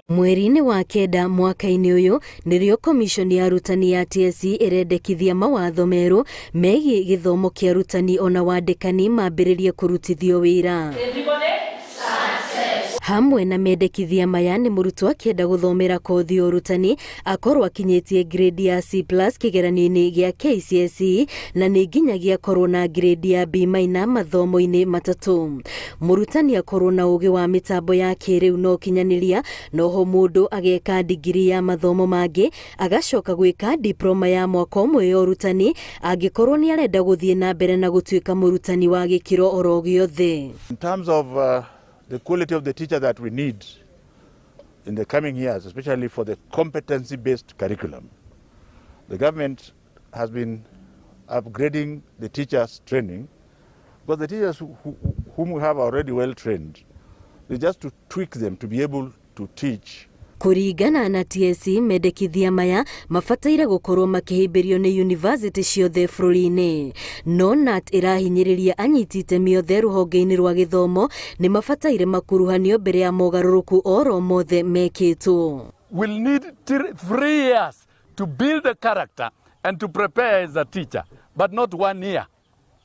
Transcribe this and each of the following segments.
Mweri-inĩ wa kenda mwaka-inĩ ũyũ nĩrĩo komiconi ya arutani ya TSC ĩrendekithia mawatho merũ megiĩ gĩthomo kĩa arutani ona wandĩkani mambĩrĩrie kũrutithio wĩra. Hamwe na mendekithia maya nĩ mũrutwo akĩenda gũthomera kothi ya ũrutani akorwo akinyĩtie grade ya C+ kĩgeranio-inĩ gĩa KCSE na nĩ nginyagia akorwo na grade ya B- mathomo-inĩ matatũ. Mũrutani akorwo na ũgĩ wa mĩtambo ya kĩrĩu na ũkinyanĩria, noho mũndũ ageka ndigiri ya mathomo mangĩ agacoka gwĩka diploma ya mwaka ũmwe ya ũrutani angĩkorwo nĩ arenda gũthiĩ na mbere na gũtuĩka mũrutani wa gĩkĩro oro gĩothe. In terms of the quality of the teacher that we need in the coming years, especially for the competency-based curriculum, the government has been upgrading the teachers' training, because the teachers whom we have already well trained, they just to tweak them to be able to teach. Kũringana na TSC, mendekithia maya mabataire gũkorwo makĩhĩmbĩrio nĩ yunivasĩtĩ ciothe bũrũri-inĩ. No KNUT ĩrahinyĩrĩria anyiti itemi othe rũhonge-inĩ rwa gĩthomo nĩ mabataire makuruhanio mbere ya mogarũrũku oro mothe mekĩtwo. Will need 3 years to build a character and to prepare as a teacher, but not 1 year.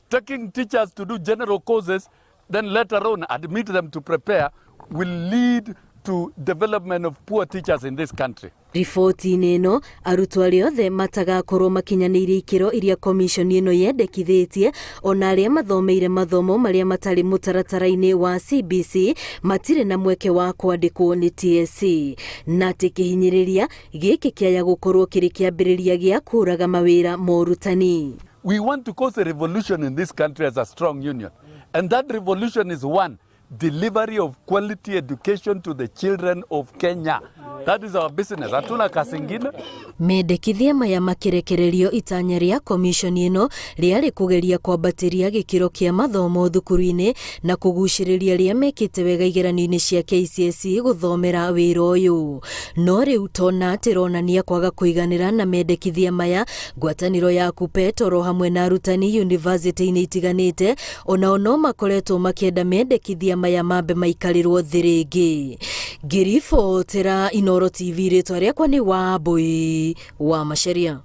Taking teachers to do general courses, then later on admit them to prepare, will lead to development of poor teachers in this country. Riboti-inĩ ĩno, arutwo arĩa othe matagakorwo makinyanĩirie ikĩro iria komiconi ĩno yendekithĩtie, ona arĩa mathomeire mathomo marĩa matarĩ mũtaratara-inĩ wa CBC matirĩ na mweke wa kwandĩkwo nĩ TSC. Na atĩ kĩhinyĩrĩria gĩkĩ kĩaya gũkorwo kĩrĩ kĩambĩrĩria gĩa kũraga mawĩra ma ũrutani. We want to cause a revolution in this country as a strong union. And that revolution is one, delivery of quality education to the children of Kenya. That is our business. Hatuna kazi ingine. Mendekithia maya makĩrekererio itanya rĩa komiconi ĩno rĩarĩ kũgeria kwambatĩria gĩkĩro kĩa mathomo thukuru-inĩ na kũgucĩrĩria arĩa mekĩte wega igeranio-inĩ cia KCSE gũthomera wĩra ũyũ. No rĩu tona tĩronania kwaga kũiganĩra na mendekithia maya, ngwatanĩro ya KUPPET oro hamwe na arutani yunivasĩtĩ-inĩ itiganĩte onao no makoretwo makĩenda mendekithia maya mambe maikarĩrwo thĩ rĩngĩ. Ngĩribotera Inooro TV, rĩtwa rĩakwa nĩ Wambui wa Macharia.